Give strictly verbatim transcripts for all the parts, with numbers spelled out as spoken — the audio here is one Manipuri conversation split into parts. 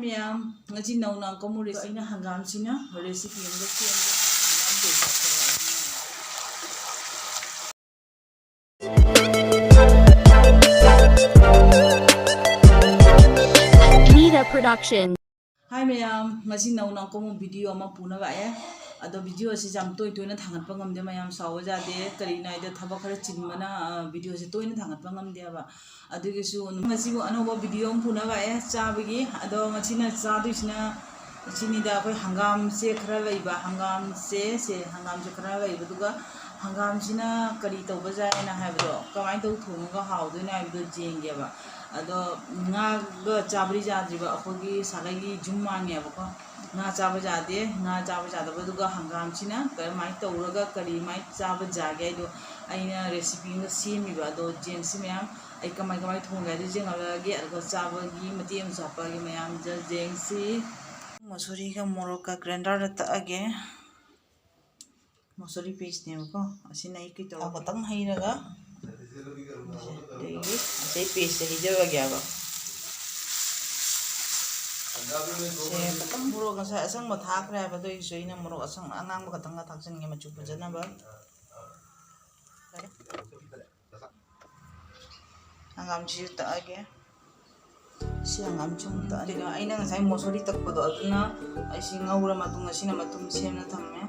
ꯃꯌꯥꯝ, ꯉꯁꯤ ꯅꯧꯅ ꯑꯪꯀꯃꯨ recipe ꯑꯩꯅ ꯍꯪꯒꯥꯝꯁꯤꯅ recipe ꯑꯃꯒ ꯁꯦꯝꯒꯦ꯫ ꯍꯪꯒꯥꯝ ꯇꯣꯏꯊꯣꯛꯄ꯫ Nida Production. Hi ꯃꯌꯥꯝ, ꯉꯁꯤ ꯅꯧꯅ ꯑꯪꯀꯃꯨ video ꯑꯃ ꯄꯨꯅ ꯂꯥꯛꯑꯦ꯫ ꯑꯗꯣ video ꯑꯁꯤ ꯌꯥꯝ ꯇꯣꯏ ꯇꯣꯏꯅ ꯊꯥꯡꯒꯠꯄ ꯉꯝꯗꯦ ꯃꯌꯥꯝ, ꯁꯥꯎꯕ ꯌꯥꯗꯦ꯫ ꯀꯔꯤꯅꯣ ꯍꯥꯏꯗ ꯊꯕꯛ ꯈꯔ ꯆꯤꯟꯕꯅ, ꯑ, video ꯁꯦ ꯇꯣꯏꯅ ꯊꯥꯡꯒꯠꯄ ꯉꯝꯗꯦꯕ꯫ ꯑꯗꯨꯒꯤꯁꯨ ꯉꯁꯤꯕꯨ ꯑꯅꯧꯕ video ꯑꯃ ꯄꯨꯅ ꯂꯥꯛꯑꯦ ꯆꯥꯕꯒꯤ꯫ ꯑꯗꯣ ꯉꯁꯤꯅ ꯆꯥꯗꯣꯏꯁꯤꯅ ꯁꯤꯅꯤꯗ, ꯑꯩꯈꯣꯏ ꯍꯪꯒꯥꯝꯁꯦ ꯈꯔ ꯂꯩꯕ, ꯍꯪꯒꯥꯝꯁꯦ, ꯁꯦ ꯍꯪꯒꯥꯝꯁꯦ ꯈꯔ ꯂꯩꯕ, ꯑꯗꯨꯒ ꯍꯪꯒꯥꯝꯁꯤꯅ ꯀꯔꯤ ꯇꯧꯕ ꯌꯥꯏꯅ ꯍꯥꯏꯕꯗꯣ, ꯀꯃꯥꯏꯅ ꯇꯧ ꯊꯣꯡꯉꯒ ꯍꯥꯎꯗꯣꯏꯅꯣ ꯍꯥꯏꯕꯗꯣ ꯌꯦꯡꯒꯦꯕ꯫ ꯑꯗꯣ ꯉꯥꯒ ꯆꯥꯕꯗꯤ ꯌꯥꯗ꯭ꯔꯤꯕ, ꯑꯩꯈꯣꯏꯒꯤ ꯁꯥꯒꯩꯒꯤ ꯌꯨꯝ ꯃꯥꯡꯉꯦꯕꯀꯣ꯫ ꯉꯥ ꯆꯥꯕ ꯌꯥꯗꯦ, ꯉꯥ ꯆꯥꯕ ꯌꯥꯗꯕꯗꯨꯒ ꯍꯪꯒꯥꯝꯁꯤꯅ ꯀꯔꯝꯍꯥꯏꯅ ꯇꯧꯔꯒ ꯀꯔꯤꯃꯥꯏꯅ ꯆꯥꯕ ꯌꯥꯒꯦ ꯍꯥꯏꯗꯣ ꯑꯩꯅ recipe ꯑꯃ ꯁꯦꯝꯃꯤꯕ꯫ ꯑꯗꯣ ꯌꯦꯡꯁꯤ ꯃꯌꯥꯝ, ꯑꯩ ꯀꯃꯥꯏ ꯀꯃꯥꯏ ꯊꯣꯡꯒꯦ ꯍꯥꯏꯗꯣ ꯌꯦꯡꯍꯜꯂꯛꯑꯒꯦ꯫ ꯑꯗꯨꯒ ꯆꯥꯕꯒꯤ ꯃꯇꯦꯛ ꯑꯃꯁꯨ ꯍꯥꯞꯄꯛꯑꯒꯦ ꯃꯌꯥꯝ, just ꯌꯦꯡꯁꯤ꯫ ꯃꯁꯨꯔꯤꯒ ꯃꯣꯔꯣꯛꯀ grinderꯗ ꯇꯛꯑꯒꯦ꯫ ꯃꯁꯨꯔꯤ pasteꯅꯦꯕꯀꯣ꯫ ꯑꯁꯤꯅ ꯑꯩ ꯀꯩ ꯇꯧꯔꯒꯦ? ꯊꯥꯎ ꯈꯛꯇꯪ ꯍꯩꯔꯒ, ꯑꯗꯒꯤ ꯉꯁꯥꯏ pasteꯁꯦ ꯍꯩꯖꯔꯒꯦꯕ꯫ ꯁꯦ, ꯈꯤꯇꯪ ꯃꯣꯔꯣꯛ ꯉꯁꯥꯏ ꯑꯁꯪꯕ ꯊꯥꯛꯈ꯭ꯔꯦ ꯍꯥꯏꯕ, ꯑꯗꯨꯒꯤꯁꯨ ꯑꯩꯅ ꯃꯣꯔꯣꯛ ꯑꯁꯪ-, ꯑꯉꯥꯡꯕ ꯈꯛꯇꯪꯒ ꯊꯥꯛꯆꯟꯒꯦ ꯃꯆꯨ ꯐꯖꯅꯕ꯫ ꯍꯪꯒꯥꯝꯁꯤꯁꯨ ꯇꯛꯑꯒꯦ꯫ ꯁꯤ ꯍꯪꯒꯥꯝ ꯆꯨꯝ ꯇꯛꯑꯅꯤ꯫ ꯀꯩꯅꯣ, ꯑꯩꯅ ꯉꯁꯥꯏ ꯃꯣꯁꯣꯔꯤ ꯇꯛꯄꯗꯣ, ꯑꯗꯨꯅ ꯑꯩꯁꯤ ꯉꯧꯔ ꯃꯇꯨꯡ ꯑꯁꯤꯅ ꯃꯇꯨꯝ ꯁꯦꯝꯅ ꯊꯝꯃꯦ꯫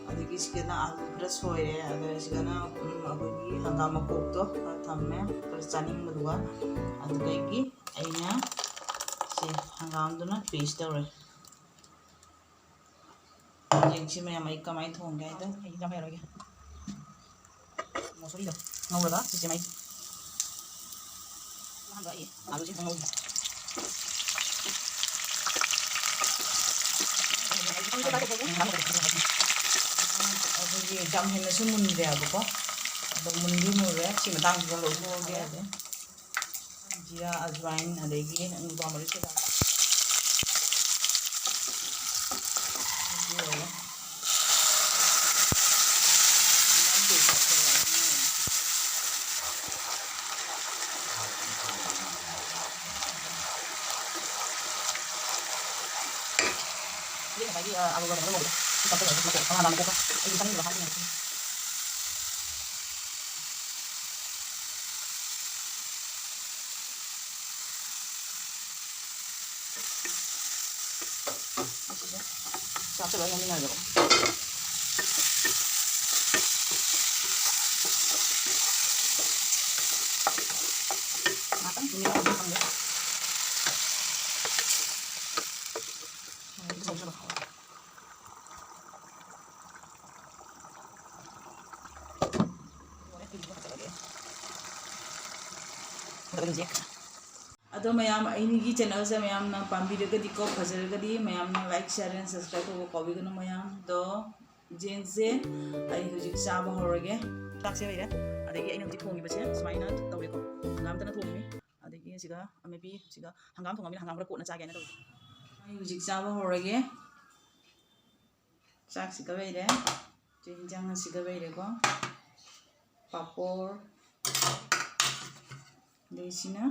ꯑꯗꯒꯤ ꯁꯤꯗꯅ ꯑꯥꯂꯨ ꯈꯔ ꯁꯣꯏꯔꯦ꯫ ꯑꯗ ꯁꯤꯗꯅ, ꯎꯝ, ꯑꯩꯈꯣꯏꯒꯤ ꯍꯪꯒꯥꯝ ꯃꯀꯣꯛꯇꯣ ꯈꯔ ꯊꯝꯃꯦ, ꯈꯔ ꯆꯥꯅꯤꯡꯕꯗꯨꯒ꯫ ꯑꯗꯨꯗꯒꯤ ꯑꯩꯅ ꯁꯤ ꯍꯪꯒꯥꯝꯗꯨꯅ paste ꯇꯧꯔꯦ꯫ ꯌꯦꯡꯁꯤ ꯃꯌꯥꯝ, ꯑꯩ ꯀꯃꯥꯏꯅ ꯊꯣꯡꯒꯦ ꯍꯥꯏꯗꯣ꯫ ꯑꯩ ꯌꯥꯝ ꯍꯩꯔꯔꯣꯏꯒꯦ꯫ ꯃꯣꯁꯣꯔꯤꯗꯣ ꯉꯧꯔꯒ ꯁꯤꯁꯦ ꯃꯩ ꯍꯥꯡꯗꯣꯛꯑꯦ꯫ ꯑꯥꯂꯨꯁꯤ ꯉꯧꯔꯤ꯫ ꯑꯩꯈꯣꯏꯒꯤ ꯌꯥꯝ ꯍꯦꯟꯅꯁꯨ ꯃꯨꯟꯗ꯭ꯔꯦꯕꯀꯣ꯫ ꯑꯗꯣ ꯃꯨꯟꯗꯤ ꯃꯨꯟꯔꯦ꯫ ꯁꯤ ꯃꯇꯥꯡꯁꯤꯗ ꯂꯧꯊꯣꯛꯑꯒꯦ꯫ ꯖꯤꯔꯥ, ꯑꯖꯋꯥꯏꯟ, ꯑꯗꯒꯤ ꯅꯨꯄꯥ ꯃꯔꯤ ꯀꯩꯀꯥ꯫ ꯍꯧꯖꯤꯛ ꯉꯁꯥꯏꯒꯤ, ꯑ, ꯑꯂꯨꯒ ꯀꯩꯅꯣꯒ ꯉꯧꯕꯗꯣ, ꯆꯤꯛꯀꯟ ꯀꯩꯅꯣꯗꯣ, ꯃꯆꯜ ꯍꯪꯒꯥꯝ ꯃꯀꯨꯞꯀ ꯑꯩꯒꯤ ꯆꯥꯅꯤꯡꯉꯤꯕ ꯍꯥꯞꯄꯤꯅꯦ꯫ ꯑꯁꯤꯁꯦ ꯆꯥꯛꯁꯦ ꯂꯣꯏ ꯉꯧꯃꯤꯟꯅꯔꯦꯕꯀꯣ꯫ ꯉꯥꯛꯇꯪ ꯃꯤꯅꯤꯠ ꯑꯃ ꯈꯪꯗꯦ꯫ ꯁꯨꯃꯥꯏꯅ ꯇꯧꯁꯜꯂꯣ꯫ ꯑꯗꯣ ꯃꯌꯥꯝ, ꯑꯩꯒꯤ ꯆꯦꯅꯦꯜꯁꯦ ꯃꯌꯥꯝꯅ ꯄꯥꯝꯕꯤꯔꯒꯗꯤꯀꯣ, ꯐꯖꯔꯒꯗꯤ ꯃꯌꯥꯝꯅ like, share and subscribe ꯇꯧꯕ ꯀꯥꯎꯕꯤꯒꯅꯨ ꯃꯌꯥꯝ꯫ ꯑꯗꯣ ꯌꯦꯡꯁꯦ, ꯑꯩ ꯍꯧꯖꯤꯛ ꯆꯥꯕ ꯍꯧꯔꯒꯦ꯫ ꯆꯥꯛꯁꯦ ꯂꯩꯔꯦ, ꯑꯗꯒꯤ ꯑꯩꯅ ꯍꯧꯖꯤꯛ ꯊꯣꯡꯉꯤꯕꯁꯦ ꯁꯨꯃꯥꯏꯅ ꯇꯧꯔꯦꯀꯣ꯫ ꯍꯪꯒꯥꯝꯇꯅ ꯊꯣꯡꯉꯤꯅꯤ, ꯑꯗꯒꯤ ꯁꯤꯒ ꯑꯃꯦꯠꯄꯤ, ꯁꯤꯒ ꯍꯪꯒꯥꯝ ꯊꯣꯡꯉꯕꯅꯤꯅ ꯍꯪꯒꯥꯝ ꯈꯔ ꯀꯣꯠꯅ ꯆꯥꯒꯦꯅ ꯇꯧꯔꯤ꯫ ꯑꯩ ꯍꯧꯖꯤꯛ ꯆꯥꯕ ꯍꯧꯔꯒꯦ꯫ ꯆꯥꯛꯁꯤꯒ ꯂꯩꯔꯦ, ꯆꯦ ꯍꯤꯟꯖꯥꯡ ꯑꯁꯤꯒ ꯂꯩꯔꯦꯀꯣ, ꯄꯥꯄꯣꯔ, ꯑꯗꯩꯁꯤꯅ,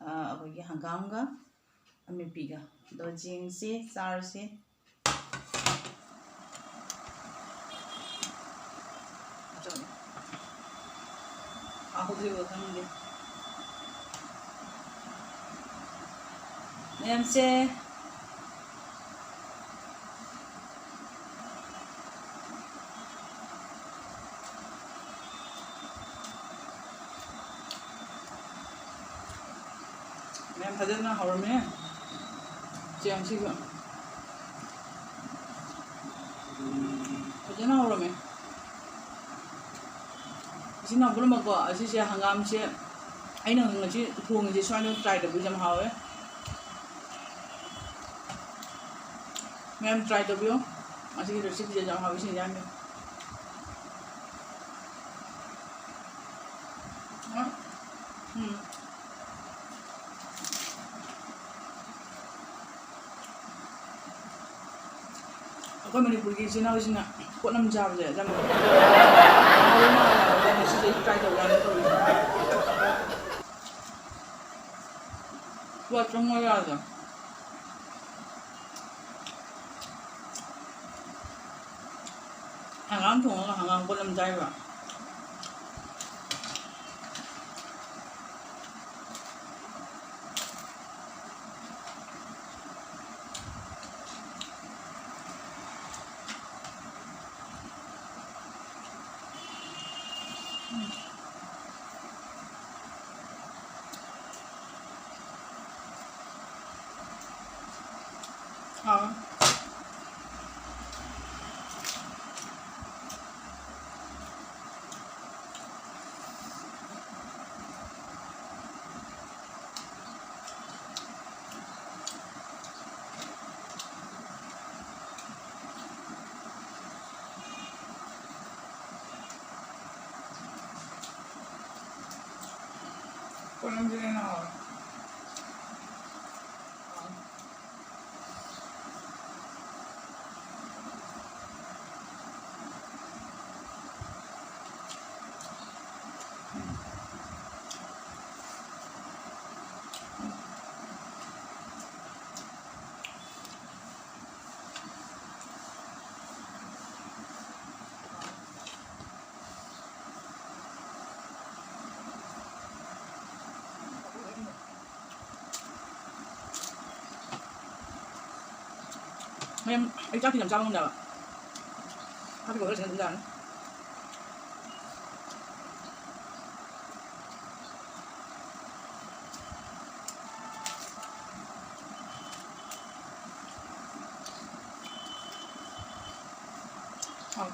ꯑ, ꯑꯩꯈꯣꯏꯒꯤ ꯍꯪꯒꯥꯝꯒ ꯑꯃꯦꯠꯄꯤꯒ꯫ ꯑꯗꯣ ꯌꯦꯡꯁꯤ, ꯆꯥꯔꯁꯤ꯫ ꯍꯥꯎꯗꯣꯏꯕ ꯈꯪꯗꯦ꯫ ꯃꯌꯥꯝꯁꯦ꯫ ꯃꯌꯥꯝ ꯐꯖꯅ ꯍꯧꯔꯝꯃꯦ꯫ ꯆꯦꯡꯁꯤꯒ ꯐꯖꯅ ꯍꯧꯔꯝꯃꯦ꯫ ꯏꯆꯤꯟ ꯏꯅꯥꯎ ꯄꯨꯝꯅꯃꯛꯀꯣ, ꯑꯁꯤꯁꯦ ꯍꯪꯒꯥꯝꯁꯦ ꯑꯩꯅ ꯉꯁꯤ ꯊꯣꯡꯉꯤꯁꯦ ꯁꯨꯃꯥꯏꯅ try ꯇꯧꯕꯤꯌꯨ, ꯌꯥꯝ ꯍꯥꯎꯋꯦ꯫ ꯃꯌꯥꯝ try ꯇꯧꯕꯤꯌꯨ꯫ ꯉꯁꯤꯒꯤ recipeꯁꯦ ꯌꯥꯝ ꯍꯥꯎꯋꯤ, ꯁꯤꯡꯖꯥꯡꯁꯦ꯫ ꯎꯝ꯫ ꯑꯩꯈꯣꯏ ꯃꯅꯤꯄꯨꯔꯒꯤ ꯏꯆꯤꯟ ꯏꯅꯥꯎꯁꯤꯡꯅ ꯄꯣꯠ ꯑꯃ ꯆꯥꯕꯁꯦ ꯌꯥꯝ ꯍꯥꯎꯋꯦ ꯃꯥꯜꯂꯦ꯫ ꯑꯗꯣ ꯉꯁꯤꯗꯤ ꯑꯩ try ꯇꯧꯒꯦꯅ ꯇꯧꯔꯤꯅꯦ꯫ ꯄꯣꯠ ꯆꯪꯉꯣ ꯌꯥꯗ꯭ꯔꯣ? ꯍꯪꯒꯥꯝ ꯊꯣꯡꯉꯒ ꯍꯪꯒꯥꯝ ꯄꯣꯠꯂꯝ ꯆꯥꯏꯕ꯫ ꯍꯥꯎ꯫ ꯄꯣꯠꯂꯝꯁꯤꯅ ꯍꯦꯟꯅ ꯍꯥꯎꯋꯦ꯫ ꯃꯌꯥꯝ ꯑꯩ ꯆꯥꯛꯇꯤ ꯌꯥꯝ ꯆꯥꯕ ꯉꯝꯗꯦꯕ꯫ ꯆꯥꯛꯇꯤ ꯀꯣꯟꯅ ꯂꯣꯏꯁꯤꯜꯂ ꯑꯗꯨꯝ ꯆꯥꯔꯅꯤ꯫ ꯍꯥꯎ꯫